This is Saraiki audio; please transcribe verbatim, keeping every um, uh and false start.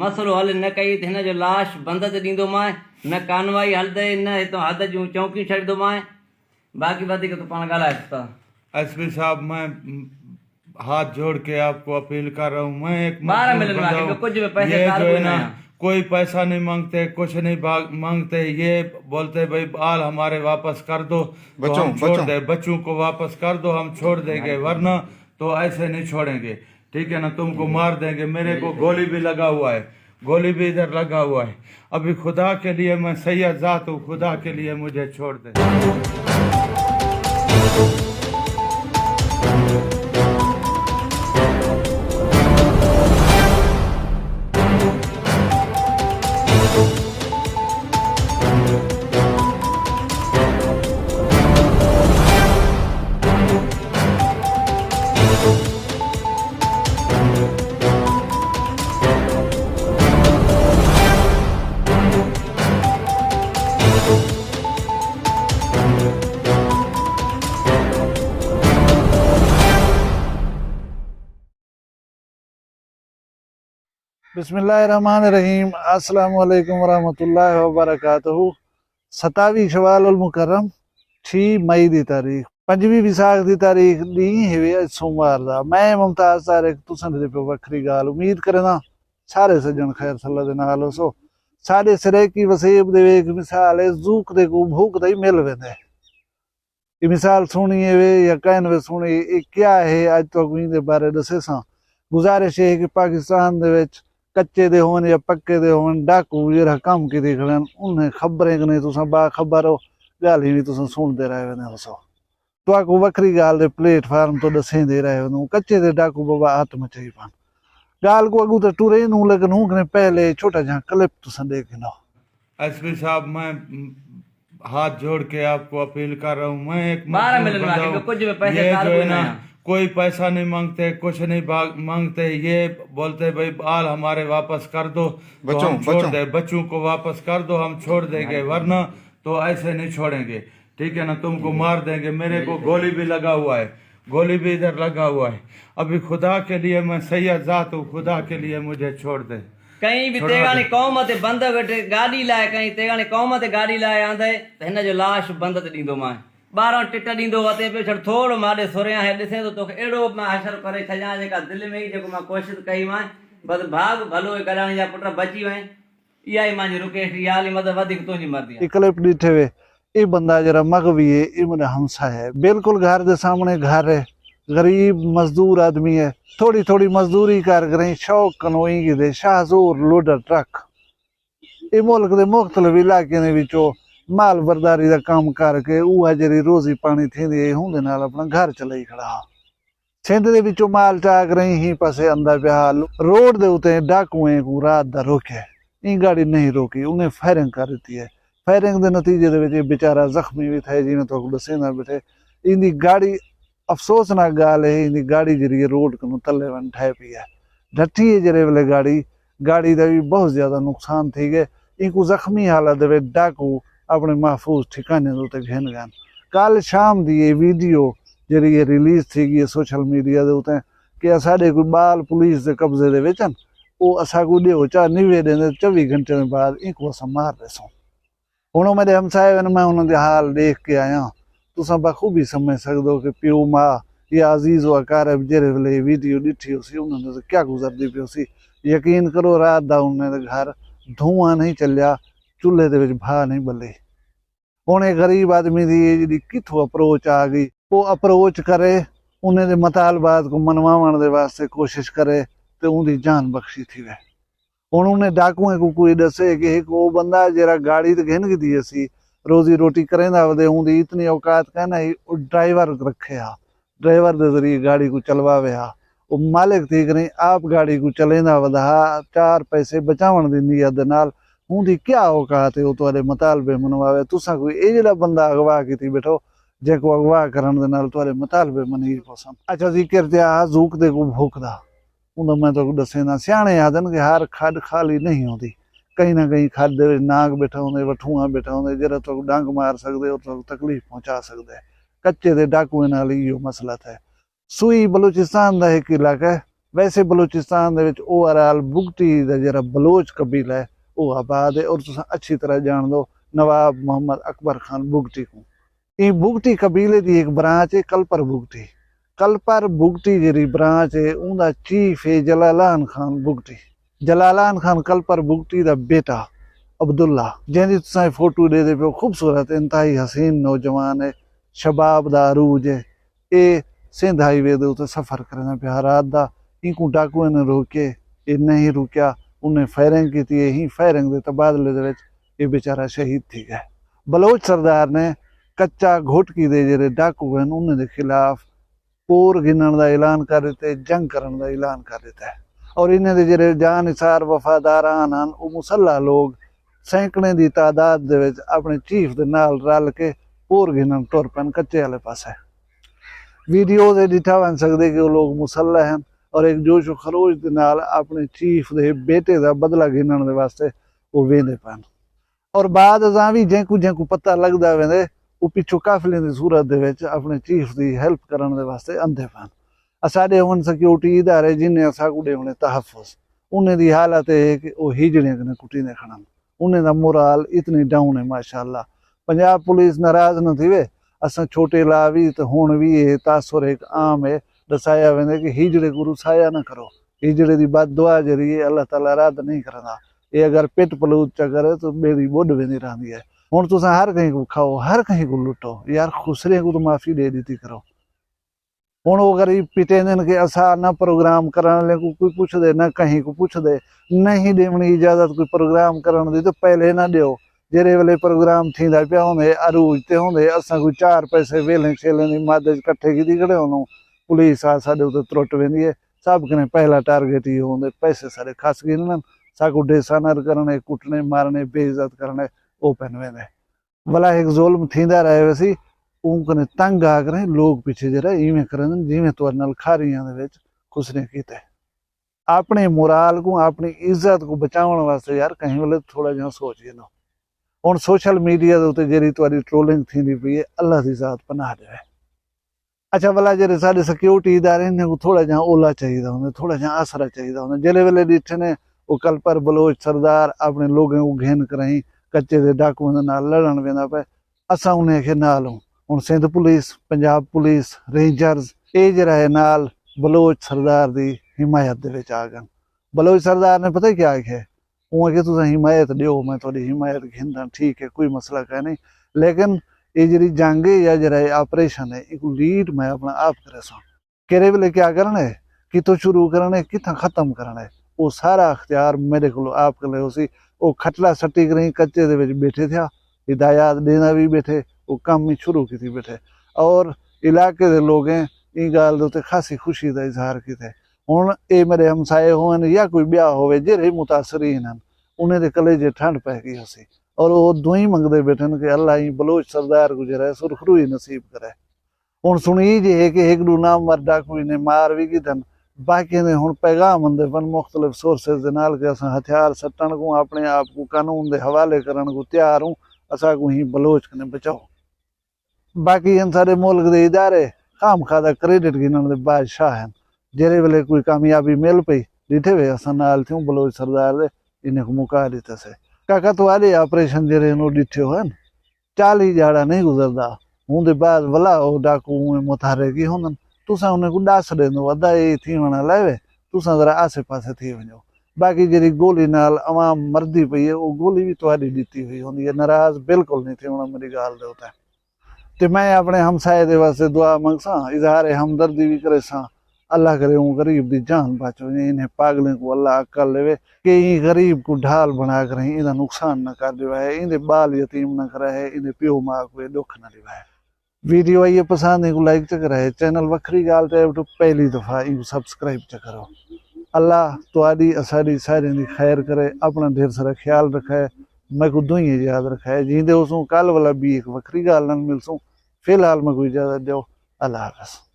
مسئلو حل نہ کئی تے ہناں جو لاش بندہ تے ݙیندو مائیں، نہ کانوائی ہلدے، نہ ہتوں حد جوں چونکیوں چھڈدو مائیں۔ باقی ودھیک توں پاݨ ڳالھائے پتا۔ ایس پی صاحب، میں ہاتھ جوڑ کے آپ کو اپیل کر رہا ہوں، میں ایک مزدور بندہ ہوں۔ یہ جو ہے نا، کوئی پیسہ نہیں مانگتے، کچھ نہیں مانگتے۔ یہ بولتے بھائی بال ہمارے واپس کر دو، تو ہم چھوڑ دیں، بچوں کو واپس کر دو، ہم چھوڑ دیں گے، ورنہ تو ایسے نہیں چھوڑیں گے۔ ٹھیک ہے نا، تم کو مار دیں گے۔ میرے کو گولی بھی لگا ہوا ہے، گولی بھی ادھر لگا ہوا ہے۔ ابھی خدا کے لیے میں سید ذات ہوں، خدا کے لیے مجھے چھوڑ دیں۔ بسم اللہ الرحمن الرحیم۔ السلام علیکم ورحمۃ اللہ وبرکاتہ۔ ستاوی شوال المکرم، چھی مئی دی تاریخ، پنجویں ویساکھ دی تاریخ، ݙینہہ ہوے اڄ سوموار دا۔ میں ممتاز طارق، تساں دے پئے وکھری ڳالھ۔ امید کرینداں سارے سڄݨ خیر صلاح دے نال ہوسو۔ ساݙے سرائیکی وسیب دے وچ مثال ہے، ذوق دے کوں بھوک دا ہی مل ویندے۔ اے مثال سُݨی ہے وے یا کائن وے سُݨی، اے کیا ہے؟ اڄ تہاکوں ایندے بارے ݙسیساں۔ گزارش اے ہے کہ پاکستان دے وچ کچے دے ہوون یا پکے دے ہوون، ڈاکو جیڑھا کم کیتی کھڑن، انہیں خبریں کنیں تساں باخبر ہو، ڳالھیں وی تساں سُݨدے رہ ویندے ہوسو۔ تہاکوں وکھری ڳالھ دے پلیٹ فارم توں ݙسیندے رہ ویندوں۔ کچے دے ڈاکو بابا ہتھ مچائی پن۔ ڳالھ کوں اڳوں تے ٹرے نوں، لیکن ہوں کنیں پہلے چھوٹا جہاں کلپ تساں ݙیکھ گھنو۔ ایس پی صاحب، میں ہاتھ جوڑ کے آپ کو اپیل کر رہا ہوں، میں ایک مزدور بندہ ہوں۔ یہ جو ہے نا، کوئی پیسہ نہیں مانگتے، کچھ نہیں مانگتے۔ یہ بولتے بھائی بال ہمارے واپس کر دو، تو ہم چھوڑ دیں، بچوں کو واپس کر دو، ہم چھوڑ دیں گے، ورنہ تو ایسے نہیں چھوڑیں گے۔ ٹھیک ہے نا، تم کو مار دیں گے۔ میرے کو گولی بھی لگا ہوا ہے، گولی بھی ادھر لگا ہوا ہے۔ ابھی خدا کے لیے میں سید ذات ہوں، خدا کے لیے مجھے چھوڑ دیں۔ کہیں بھی تیغاݨی قوم تے بندہ ویٹھے گاݙی لائے، کہیں تیغاݨی قوم تے گاݙی لائے آندا ہے، تے ہن جو لاش بندہ تے ݙیندو مائیں۔ ٻاہروں ٹٹا ݙیندو وتے پئے، چھڑ تھوڑ ماݙے سریاں ہے، ݙسیں تو توک ایڑو میں حشر کرے چھڄاں، جیکا دل میں ہی، جیکو میں کوشش کئی وائیں، بس بھاڳ بھلو ہے، گݙاݨی یا پٹا بچی وائیں۔ ایہا ہی مانجھ رکیش دی آلی مدد ودھیک توں جی مردی ہے۔ اے کلپ ݙٹھے وے، اے بندہ جیڑھا مغوی ہے، اے میݙا ہمسایہ ہے۔ بالکل گھر دے سامݨے گھر ہے، غریب مزدور آدمی ہے۔ تھوڑی تھوڑی مزدوری کر کریں شوق کنوں ایں کیتے شاہزور لوڈر ٹرک۔ اے ملک دے مختلف علاقیاں دے وچوں مال برداری دا کم کر کے اوہا جیڑھی روزی پاݨی تھیندی ہے، اوندے نال اپݨا گھر چلائی کھڑا ہا۔ سندھ دے وچوں مال چا کریں ہی پاسے آندا پیا ہا۔ روڈ دے اتے ڈاکوئیں کوں رات دا روکیا ہے۔ ایں گاڑی نہیں روکی، انہیں فائرنگ کر ݙتی ہے۔ فائرنگ دے نتیجے دے وچ اے بیچارہ زخمی وی تھئے، جیویں تہاکوں ݙسیندا ٻیٹھے۔ ایندی گاڑی، افسوسناک ڳالھ ہے، ایندی گاڑی جیڑھی ہے روڈ کنوں تلے ونڄ ڈھے پئی ہے۔ ڈھٹھی ہے جیڑھے ویلے گاڑی، گاڑی دا وی بہت زیادہ نقصان تھی ڳئے۔ اینکوں زخمی حالت دے وچ ڈاکو اپݨے محفوظ ٹھکانے دے اتے گھن ڳئن۔ کل شام دی اے ویڈیو جیڑھی ہے ریلیز تھی ڳئی ہے سوشل میڈیا دے اتے کہ اساݙے کوئی ٻال پولیس دے قبضے دے وچ ہن، او اساکوں ݙیو چا نیوے ݙیندے، چووی گھنٹے دے بعد اینکوں اساں مار ݙیسوں۔ ہݨ او میݙے ہمسائے ہن، میں انہاں دے حال ݙیکھ کے آیاں۔ تساں بخوبی سمجھ سڳدو کہ پیو، ماء یا عزیز و اقارب جیڑھے ویلے اے ویڈیو ݙٹھی ہوسی، انہاں دے تے کیا گزردی پئی ہوسی۔ یقین کرو، رات دا انہیں دے گھر دھواں نہیں چلیا، چولھے دے وچ بھا نہیں ٻلی۔ ہݨ اے غریب آدمی دی اے جیڑھی کتھوں اپروچ آ ڳئی، او اپروچ کرے، انہیں دے مطالبات کوں منواوݨ دے واسطے کوشش کرے تے اوندی جان بخشی تھیوے۔ ہݨ انہیں ڈاکوئیں کوں کوئی ݙسے کہ ہک او بندہ جیڑھا گاڑی تے گھن گھدی ہسی، روزی روٹی کریندا ودے، اوندی اتنی اوقات کائنا ہئی، او ڈرائیور رکھے ہا، ڈرائیور دے ذریعے گاڑی کوں چلواوے ہا۔ او مالک تھی کریں آپ گاڑی کوں چلیندا ودا ہا، چار پیسے بچاوݨ دی نیت دے نال۔ اوندی کیا اوقات ہے او تہاݙے مطالبے منواوے؟ تساں کوئی اے جیڑھا بندہ اغوا کیتی ٻیٹھو جیکوں اغوا کرݨ دے نال تہاݙے مطالبے منی پوسن۔ اچھا، ذکر تے آ ذوق دے کوں بھوک دا۔ اوندا میں تہاکوں ݙسیندا، سیاݨے آہدن کہ ہر کھݙ خالی نہیں ہوندی، کہیں نہ کہیں کھݙ دے وچ نانگ ٻیٹھا ہوندے، وٹھوہاں ٻیٹھا ہوندے، جیڑھا تہاکوں ݙنگ مار سڳدے اور تہاکوں تکلیف پہنچا سڳدے۔ کچے دے ڈاکوئیں نال ایہو مسئلہ تھئے۔ سوئی بلوچستان دا ہک علاقہ ہے، ویسے بلوچستان دے وچ اوور آل بگٹی دا جیڑھا بلوچ قبیلہ ہے، او آباد ہے اور تساں اچھی طرح ڄاݨدو نواب محمد اکبر خان بگٹی کوں۔ ایں بگٹی قبیلے دی ہک برانچ ہے کلپر بگٹی۔ کلپر بگٹی جیڑھی برانچ ہے، اوندا چیف ہے جلالان خان بگٹی۔ جلالان خان کلپر بگٹی دا بیٹا عبداللہ، جیندی تساں اے فوٹو ݙیہدے پیو، خوبصورت، انتہائی حسین نوجوان ہے، شباب دا عروج ہے۔ اے سندھ ہائی وے دے اتے سفر کریندا پیا رات دا، اینکوں ڈاکوئیں نے روکے، اے نہیں رکیا، انہیں فائرنگ کیتی، اے ہی فائرنگ دے تبادلے دے وچ اے بیچارہ شہید تھی ڳئے۔ بلوچ سردار نے کچا گھوٹکی دے جیڑھے ڈاکو ہن، انہیں دے خلاف پور گھنݨ دا اعلان کر ݙتے، جنگ کرݨ دا اعلان کر ݙتا ہے۔ اور انہیں دے جیڑھے جاں نثار وفاداران ہن، او مسلح لوگ سینکڑیں دی تعداد دے وچ اپݨے چیف دے نال رل کے پور گھنݨ ٹر پئن کچے آلے پاسے۔ ویڈیوز اچ ݙٹھا ونڄ سڳدے کہ او لوگ مسلح ہن اور ہک جوش و خروش دے نال اپݨے چیف دے بیٹے دا بدلہ گھنݨ دے واسطے او ویندے پئن۔ اور بعد ازاں وی جینکوں جینکوں پتہ لڳدا ویندے، او پچھوں قافلیاں دی صورت دے وچ اپݨے چیف دی ہیلپ کرݨ دے واسطے اندے پئن۔ اساݙے ہوون سیکیورٹی ادارے جنہیں اساکوں ݙیوݨے تحفظ، انہیں دی حالت اے ہے کہ او ہجڑیاں کنے کٹیندے کھڑن۔ انہیں دا مورال اتنی ڈاؤن ہے، ماشاءاللہ۔ پنجاب پولیس ناراض نہ تھیوے، اساں چھوٹے لا وی تے ہݨ وی اے تاثر ہک عام ہے، ݙسایا ویندے کہ ہجڑے کوں رسایا نہ کرو۔ ہجڑے دی بد دعا جیڑھی ہے، اللہ تعالیٰ رد نہیں کریندا۔ اے اگر پٹ پلوت چا کرے تاں ٻیڑی ٻݙ ویندی رہندی ہے۔ ہݨ تساں ہر کہیں کوں کھاؤ، ہر کہیں کوں لٹو، یار خسریاں کوں تاں معافی ݙے ݙتی کرو۔ ہݨ او غریب پٹیندن کہ اساں نہ پروگرام کرݨ والے کوں کوئی پچھدے، نہ کہیں کوں پچھدے، نہیں ݙیوݨی اجازت کوئی پروگرام کرݨ دی تاں پہلے نہ ݙیو۔ جیڑھے ویلے پروگرام تھیندا پیا ہوندے، عروج تے ہوندے، اساں کوئی چار پیسے ویلھیں شیلھیں دی مد اچ کٹھے کیتی کھڑے ہوندوں، پولیس آ ساݙے اتے ترٹ ویندی ہے۔ سب کنے پہلا ٹارگٹ ایہو ہوندے، پیسے ساݙے کھس گھنݨ، ساکوں ڈسانر کرݨے، کٹݨے، مارݨے، بے عزت کرݨے، او پن ویندے۔ ولا ہک ظلم تھیندا رہے ویسی، اوں کنے تنگ آ کریں لوگ پچھے جیڑھا ایویں کریندن جیویں تہاݙے نال کھاریاں دے وچ خسریاں کیتے۔ اپݨے مورال کوں، اپݨی عزت کوں بچاوݨ واسطے یار کہیں ویلے تھوڑا جیہاں سوچ گھنو۔ ہݨ سوشل میڈیا دے اتے جیڑھی تہاݙی ٹرولنگ تھیندی پئی ہے، اللہ دی ذات پناہ ݙیوے۔ اچھا ولا جیڑھے ساݙے سیکیورٹی ادارے انہیں کوں تھوڑا جیہاں اولا چاہیدا ہوندا، تھوڑا جیہاں آسرا چاہیدا ہوندا۔ جیڑھے ویلے ݙٹھے نے او کلپر بلوچ سردار اپݨے لوگیں کوں گھن کرائیں کچے دے ڈاکوئیں دے نال لڑݨ ویندا پئے، اساں انہیں آکھے نال ہوں۔ ہݨ Sindh police, Punjab police, rangers, اے جیڑھا ہے نال بلوچ سردار دی حمایت دے وچ آ ڳن۔ بلوچ سردار نے پتہ کیا آکھے؟ اوں آکھے تساں حمایت ݙیو، میں تہاݙی حمایت گھنداں، ٹھیک ہے، کوئی مسئلہ کائنی، لیکن اے جیڑھی جنگ ہے یا جیڑھا اے آپریشن ہے، اینکوں لیڈ میں اپݨا آپ کریساں۔ کیڑھے ویلے کیا کرݨ ہے، کتھوں شروع کرݨ ہے، کتھاں ختم کرݨ ہے، او سارا اختیار میݙے کولوں آپ کلے ہوسی۔ او کھٹلا سٹی کریں کچے دے وچ ٻیٹھے تھیا، ہدایات ݙیندا وی ٻیٹھے، او کم ہی شروع کیتی ٻیٹھے۔ اور علاقے دے لوگیں ایں ڳالھ دے اتے خاصی خوشی دا اظہار کیتے۔ ہݨ اے میݙے ہمسائے ہوون یا کوئی ٻیا ہووے جیڑھے متاثرین ہن، انہیں دے کلیجے ٹھنڈ پئے ڳئی ہوسی۔ اور او دعائیں منگدے ٻیٹھن کہ اللہ ایں بلوچ سردار کوں جیڑھا ہے سرخروئی نصیب کرے۔ ہݨ سݨ ایجھے ہے کہ ہک ݙو نامور ڈاکو انہیں مار وی گھدن، باقیاں دے ہݨ پیغام آندے پن مختلف سورسز دے نال کہ اساں ہتھیار سٹݨ کوں، اپݨے آپ کوں قانون دے حوالے کرݨ کوں تیار ہوں، اساکوں ایں بلوچ کنے بچاؤ۔ باقی ہن ساݙے ملک دے ادارے خام خواہ دا کریڈٹ گھنݨ دے بادشاہ ہن۔ جیڑھے ویلے کوئی کامیابی مل پئی، ݙٹھے وے اساں نال تھیوں، بلوچ سردار دے انہیں کوں مکا ݙتاسے۔ کاکا تہاݙے آپریشن جیڑھے ہن او ݙٹھے ہوئن، چالیہہ ݙیہاڑا نہیں گزردا، اوندے بعد ولا او ڈاکو اونویں متحرک ہی ہوندن۔ تساں انہیں کوں ݙس ݙیندو، ادا اے تھیوݨ آلا ہے، تساں ذرا آسے پاسے تھی ونڄو۔ باقی جیڑھی گولی نال عوام مردی پئی ہے، او گولی وی تہاݙی ݙتی ہوئی ہوندی ہے، ناراض بالکل نہیں تھیوݨا میݙی ڳالھ دے اتے۔ تے میں اپݨے ہمسائے دے واسطے دعا منگساں، اظہار ہمدردی وی کریساں۔ اللہ کرے اوں غریب دی جان بچ ونڄے، انہیں پاگلیں کوں اللہ عقل ݙیوے کہ ایں غریب کوں ڈھال بݨا کریں ایندا نقصان نہ کر ݙیوائے، ایندے ٻال یتیم نہ کرائے، ایندے پیو ماء کوں اے ݙکھ نہ ݙیوائے۔ ویڈیو آئی ہے پسند، اینکوں لائک چا کرائے، چینل وکھری ڳالھ تے آئے وٹو پہلی دفعہ اینکوں سبسکرائب چا کرو۔ اللہ تہاݙی اساݙی ساریں دی خیر کرے، اپݨا ڈھیر سارا خیال رکھائے، میکوں دعائیں یاد رکھائے۔ جیندے ہوسوں کل ولا ٻی ہک وکھری ڳالھ نال ملسوں۔ فی الحال میکوں اجازت ݙیو، اللہ حافظ۔